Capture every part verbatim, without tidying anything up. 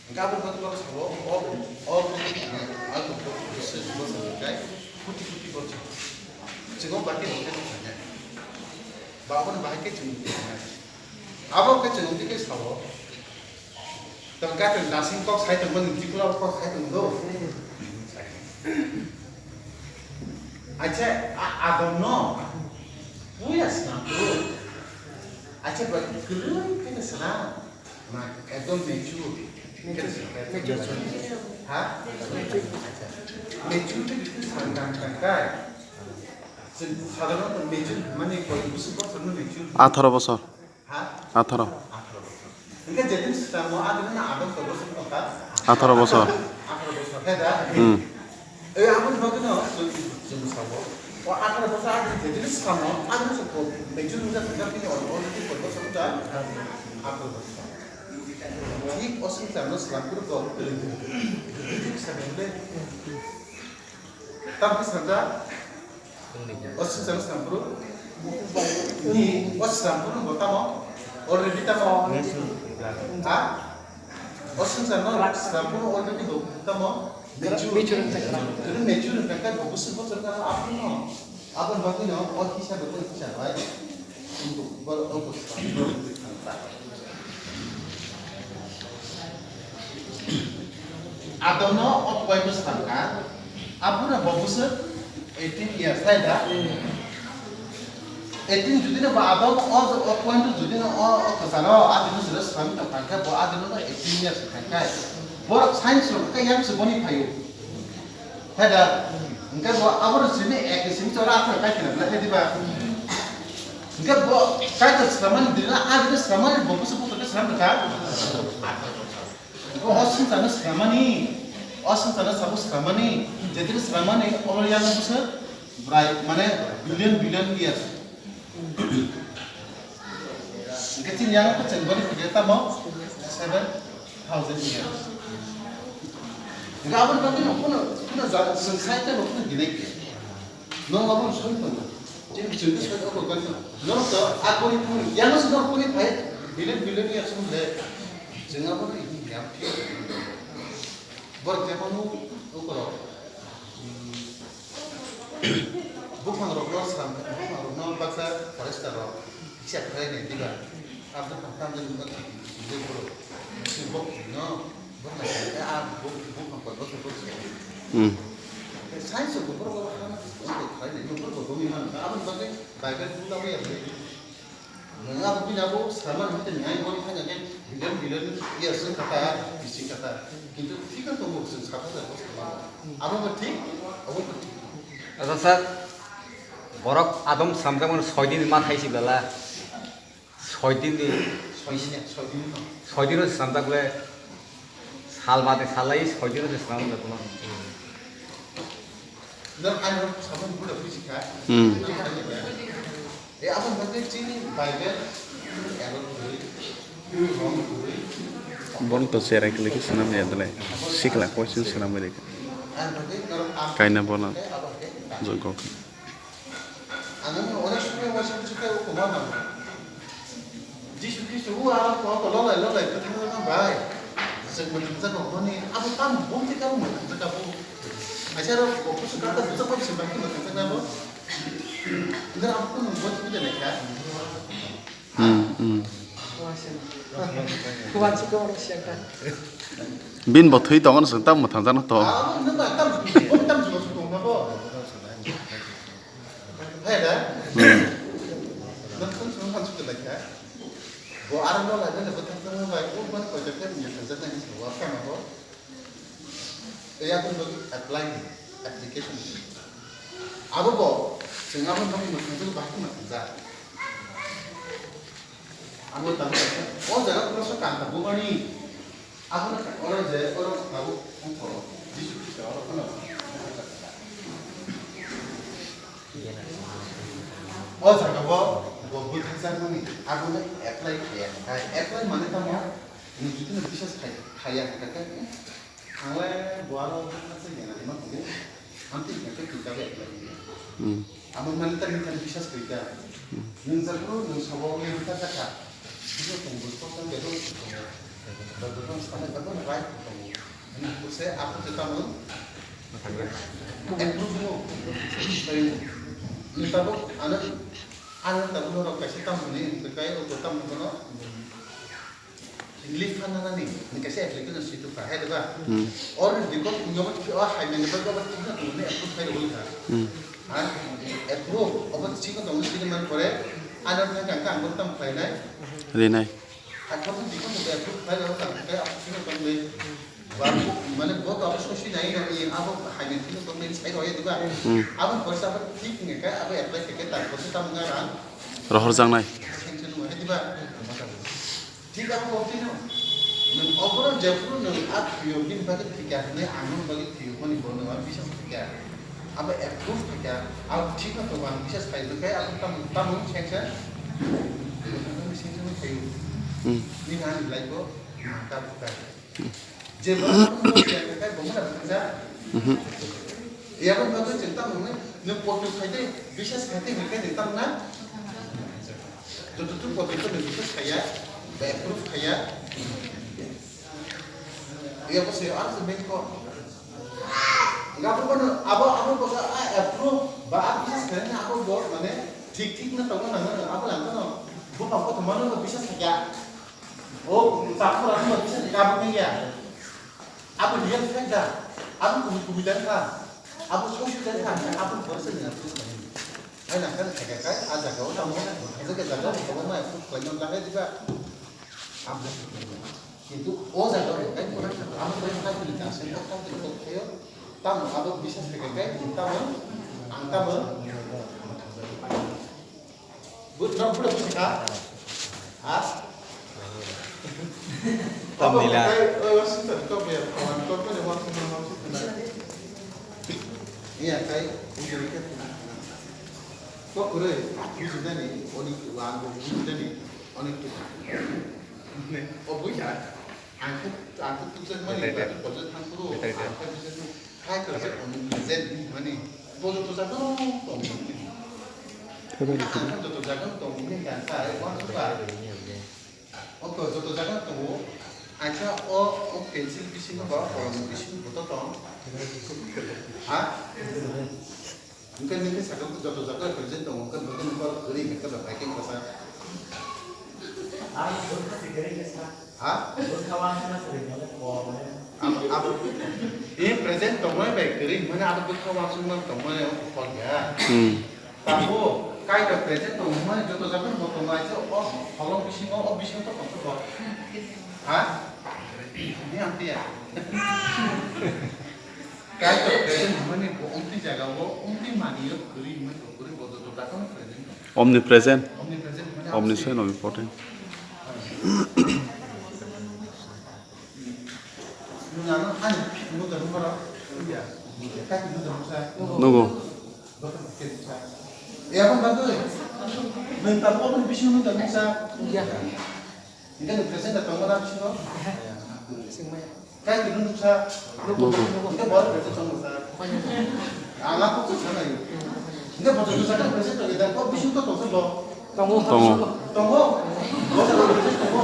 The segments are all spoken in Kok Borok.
Hingke aboni bagwi kok sao, o, o, o, bwswk bwswk hwnkhe koti koti borok chwng bati rok khe nukha khe, ba aboni bahai khe chwng nukha khe, abo khe chwng tei khe sao, tong khe chwng nasing kok sai tongmani, jikla kok sai tong do. Acha, a, Adam no puya swnam bro. Acha, ba kwrwi khe swnam. Ma, ekdom mature. Mature. Ha? Mature. Acha. Mature khe bithi swnam tang tang kai. Chwng sadharanto mature mane koi bwswk bosor no mature. Atharo bosor. Ha? Atharo. Atharo bosor. Hingke jetin swnamo, adini na adon koi bosor tongkha? Atharo bosor. Atharo bosor, he da? Hmm. E, aboni bagwi no, chwng, chwng sao. O atharo bosor adini jetin swnamo, adini se ko, mechun wngkha, wngkha, bini already koi bosor wngkha? Atharo bosor. Thik o swngcharno swnam phuru bo kwrwi kwrwi. Thik sa beng le. Tamo khe sanja? O swngcharno swnam phuru? Ni, o swnam phuru bo tamo? Already tamo? Ha? O swngcharno swnam phuru already bo tamo? Mature. Mature wngkha. Kwrwi mature wngkha khe bo bwswk bosor wngkha aphuru no. Aboni bagwi no o kisa bo kisa bai. Bo, bo, bo, Adamno o point o swkang kha, aphuru bo bwswk eighteen years, tai da? Eighteen jodi no bo Adam o, o point o jodi no o, o kwcharo, adino sero swkang tong kha khe, bo adino no eighteen years swkang kha. Borok science rok khe yang se boni phaio. Hai da, hingke bo aboro simi ek simi chora atharo kai khna belai hai diba? Hingke bo kai to sramani dina, a dina sramani bo busu busu ke sram ka? Bo o swngcharno sramani, o swngcharno sabo sramani, je dina sramani, o yang busu brai, mane billion billion years. Hingke chini yang ko cheng boni kuje tamo seven thousand years. Hingke aboni bagwi no kuno, kuno ja, chwng sai temo kuno hinai khe. Nong abo soi tongo. Chini chwng soi tongo kan. Nong to a kori pun, yang se nong kori phai, billion billion years hwn le. Chwng abo no ini yang. Borok jemon ukorok, buphang rokno sram, buphang rokno baksa forester rok kisa khlai nai diba? A buphang tamjani wngkha twi twi twi borok. Bisi bok no bok nai khe a bok buphang koi bosor bosor. Hmm. Science rok borok khlai nai borok bo bumi man aboni bagwi Bible bula bo ya. Nwng abo bini abo sramani hwnkhe nai boni thangya khe billion billion years wng kha ta, bising kha ta. Kintu thik wng tongo chwng sakha jagao sramani. Abo bo thik, abo bo thik. Acha sir, borok Adam sramjakmani soi din ma thai si bela. Soi din ni. Soi din, soi din no. Soi din no sramjak le. Sal bade sal lai soi din no sramjak le. Nang ano sabun buda buji kha. Hmm. E, aboni bagwi chini Bible ero kwrwi, wrong kwrwi. Bono to cherai kwlwi khe swnam ya dole. Sikla question swnam bai kha. Ani bagwi norok am-, Kaina bono e, abo khe. Jogo kha. Ang wngmano onek somoi waisa bwswk khe o kwma nango. Jisu Khristo o aro kok lolai lolai bwthangjakma bai. Chwng mwthangjakma hwnwi abo tamo bumtwi kabo mwthangjakma bo. Aisa aro kok bwswk kata bwswk bai se bai khe mwthangjakma bo. Nang abo kunu bo twi de lekha. Hmm, hmm. Kuwan si kuwan si kuwan si kuwan. Bin bo thwi tongo no chwng tamo mwthangjakno to. Abo nang bai tam bo tam juma su tongma bo. Hai da? Hmm. Nang khun sung han sukhe lai kha. Bo aro no lai nang bo thang thang bai ko ban ko jak thang ya thang jak nang so wa kha ma bo. Tei aboni bagwi apply ni, application ni. Abo bo chwng aboni bagwi mwthang jak bahai khe mwthang jak. Abo tamo kaisa o jaga khoroksa kanta bumani. Abono oro je, oro tabuk wngkha, Jisu Khristo oro phano. O jaga o bo bwthakjakmani, abono apply khe, apply mane tamo, nini jotoni biswas khai, khaiya hwnkhe, thangle bo aro bwthakjak ya, ima thangdi. Hamti khe khe kita be apply khe. Hmm. Amo mani ta nini thani bisas khe ta. Hmm. Nung jago nung sabo nung ta ta kha. Sino tong bus ko tong bedo tong. Bedo tong sana bedo right tong. Nung ko se aku je tamo. Approve mo. Ni tabo ana ana tabo no kaisa tamo ni kai o tamo no. English phan nani, ni kaisa application si tu pha, hai diba? Hmm. Or ni ko nyoba o hai mene ba ba thik na tu ne approve khai ro kha. Hmm. Ha? Approve, obo thik na tu ne man pore, ana thang ka ang tam khai nai. Rinai. Hai ko ni ko approve khai ro kha, kai approve khai ro kha. Ba, mane bo to abo sosi nai na ni, abo hai mene thik na tu ne sai ro ya diba? Hmm. Abo pore sa abo thik ne ka, abo apply khai ka ta ko ta mun ra. Rohor jang nai. Sanction mo, hai diba? Thik abo bo tino. Nwng obono jephuru nwng a thwiyo bini bagwi thwikha hwnwi ang nokni bagwi thwiyo hwnwi bo nwng a bising thwikha. Abo approve thwikha. Abo thikno tongo ang bisas khai hwnkhe abo tamo tamo sanction. Sanction khaio. Hmm. Nini ani life o ta buka. Hmm. Je bo abo tamo khaio hwnkhe bo mano thangja. Mhm. Yabo bagwi chwng tamo hwnwi nwng potu khai tei bisas khai tei hwnkhe nwng tamo na? Joto tun potu tun bisas khaiya, ba approve khaiya. Iya ko se ar se main ko. Enggak apa pun abo abo boga a approve ba a bisas khaiya abo bo mane thik thik na tongo nang nang abo lang kono. Bo pa ko to mano ko bisas khaiya. O, tak ko lang ko bisas khaiya abo khaiya. Abo real fact da. Abo kubi kubi dan ka. Abo soi soi dan ka. Abo borsa ni approve khaiya. Ai nang kan khaika kai, a jaga o tamo, a jaga jaga o tamo mai approve khlaina lagai diba. Amo kintu o jaga o kai pura amo kai kai ni ta se kai ni kok khayo. Tamo abo bisas khaika kai, tamo ang tamo. But no pura busi ka. Ha? Tam nila. Kai, o, o, sita, to be, kawan, to be, wa, sita, wa, sita. Iya, kai, ini kira kira. Kok kure, busi tani, oni, wa, busi tani, oni tu. Ne, o, buya. Ang khe, ang khe tuchak mani, betai, betai. Batu batu thang kuru, betai, betai. Ang khe tuchak mani. Hai khe se omni present mani. Bo joto jaga no tong. Ang khe joto jaga no tong ni kan sai, wa su ba. Oko joto jaga no tongo. Acha o, o pencil bisingo ba, kolom bisingo bo to tong. Ha? Hwnkhe nini sakha joto jaga present tongo, hwnkhe bo khe nokbar kwrwi hwnkhe ba bai khe bwsa. Ang bwkha se kwrwi khe sa. Ha? Bwkha wansukna kwrwi mane kok mane. Abo, abo, e present tongmani bai kwrwi hwnmani abo bwkha wansukma tongmani wngkha kok ya. Hmm. Tamo, Kaitor present tongmani joto jaga bo tongo, aisa o holong bisingo, o bisingo to tongkha kok. Ha? Ni ang tiya. Kaitor present hwnmani bo omtwi jaga o, omtwi manwi o kwrwi hwnmani bo kwrwi bo joto jaga o present. Omnipresent. Omnipresent, omni-, omniscient, omnipotent. Nugo. Hingke present da tongo na bisingo? Kai tini nuksa. Nugo. Hingke boro present tongo sa. Ang ako kok sana yo. Hingke boro present tongo da, kok bisingo to tongsa bo? Tongo. Tongo. Tongo? Boro present tongo.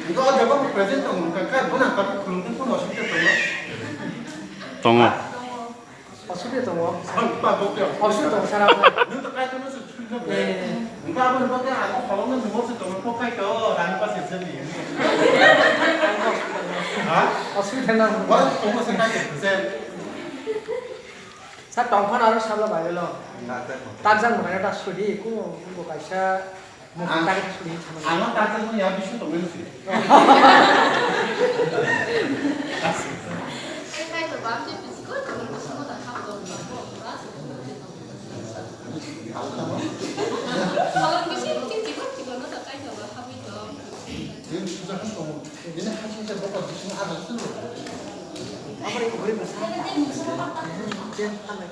Hingke o jaga present tongo, kai bono kok khulumtwi kono osubida tongo? Tongo. Osubida tongo. Ang ta bokya. Osubida tongo, sara. Nung to kai to nung se chukna be. Eh. Nung ba bo bokya ang ko kolong nung mo se tongo ko kai to rang pa se se ni. Ha? Osubida nang. Wa tongo se kai se. Sa tongkha aro sabla bai lo. Takjak mo. Takjak mo kai ta sudi ko bo kaisa. Ang, ang tak suri sama. Ang tak suri ya bisu to men sih. Ini susah kan kamu. Ini hasilnya bapak di sini ada tuh. Apa yang beri besar? Jangan.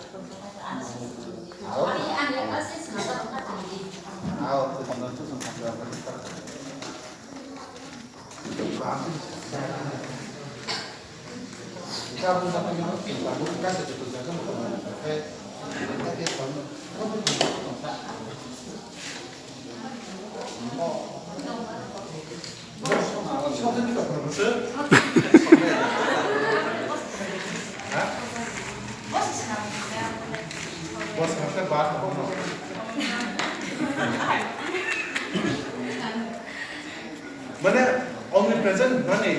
Mane omnipresent mane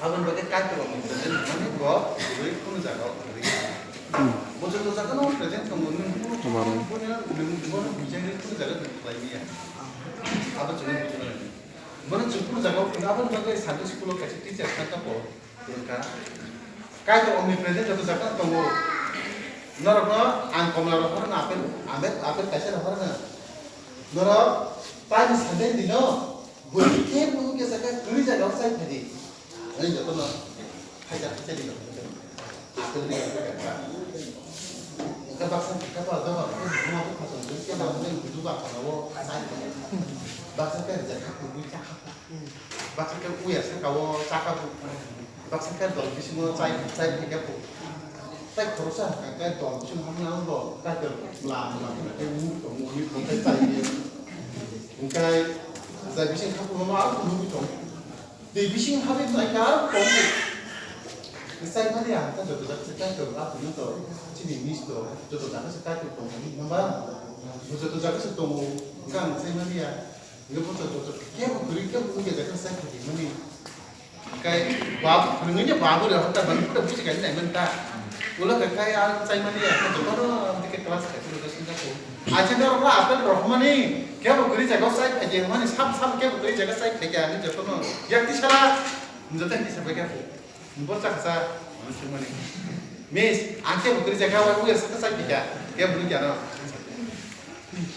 aboni bagwi Kaitor omnipresent mane bo kwrwi kunu jaga o kwrwi. Bo joto jaga no present tongo, nwng bono, nwng bono buijaknai kunu jaga nwng khlai manya. Abo chwng bono chwng kunu jaga o kwrwi. Aboni bagwi Sunday school o kaisa teacher sakha bo. Wngkha. Kaitor omnipresent joto jaga tongo. Norokno ang komla rohorno apple, apple, apple kaisa rohorno. Norok taini Sunday dino bwrwi khe bo wngya jaga kwrwi jaga o chai phadi. Ani jotono phaisa phaisa dino. Apple ni apple kha. Wngkha baksa kha ba joba khe buma bupha tong khe ba wngkha buju ba kono o chai phadi. Baksa khe rwjak kha kwrwi cha kha. Baksa khe uya saka o chakha bu. Baksa khe dol bisingo chai, chai phikha bu. Tai khoroksa hakha khe dol bisingo hamya wngbo. Kaitor bla bla khe muk tong muk tong khe chai ye. Hingkai chai bising kha bu ma ang nugwi tong. Tei bising habwi nai kha tong bu. Chai mani ang khe joto jak se Kaitor a tong to. Chini miss to joto jak se Kaitor tong hamba. Joto jak se tong. Hingkhe ang chai mani ya. Hingke bo joto joto kebo kwrwi kebo wngya jaga sai phaidi mani. Kai bab, rwngni bab rw hota ban kuda buji kai nai manta. Ulo kai kai ang chai mani ya, joto no amtike class kai kuda sung jago. Acha no ra apel rohmani, kebo kwrwi jaga sai phaidi mani sab sab kebo kwrwi jaga sai phaidi ani joto no. Yakti sara, joto yakti sara kebo. Bo chaksa, ano sungmani. Miss, ang khe bwtwi jakha bai uya sakha chai phikha, khe bwtwi kya no.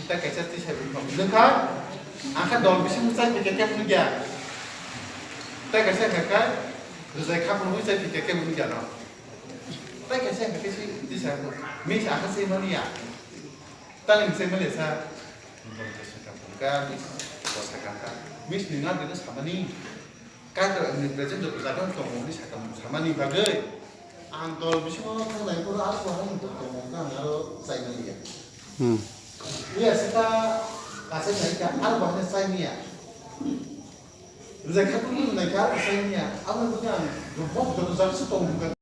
Ta kaisa twi sai bwkham. Nokha, ang khe dol bising chai phikha, khe bwtwi kya. Ta kaisa kha kha, rwjai kha phuru chai phikha, khe bwtwi kya no. Ta kaisa kha khe si twi sai bwkham. Miss, ang khe sai mani ya. Ta ling sai mani sa. Ka miss, ko sakha kha. Miss, ni na dino samani. Kaitor omnipresent joto jaga tongo hwnwi sakha samani bagwi. Ang dol bisingo thangnai phuru aro bo hai tongo hwnka ang aro chai maliya. Hmm. Uya sita kaisa naikha aro bo hai chai manya. Rwjak kha phuru naikha aro chai manya. Aboni bagwi ang bo joto jaga se tongo hwnka.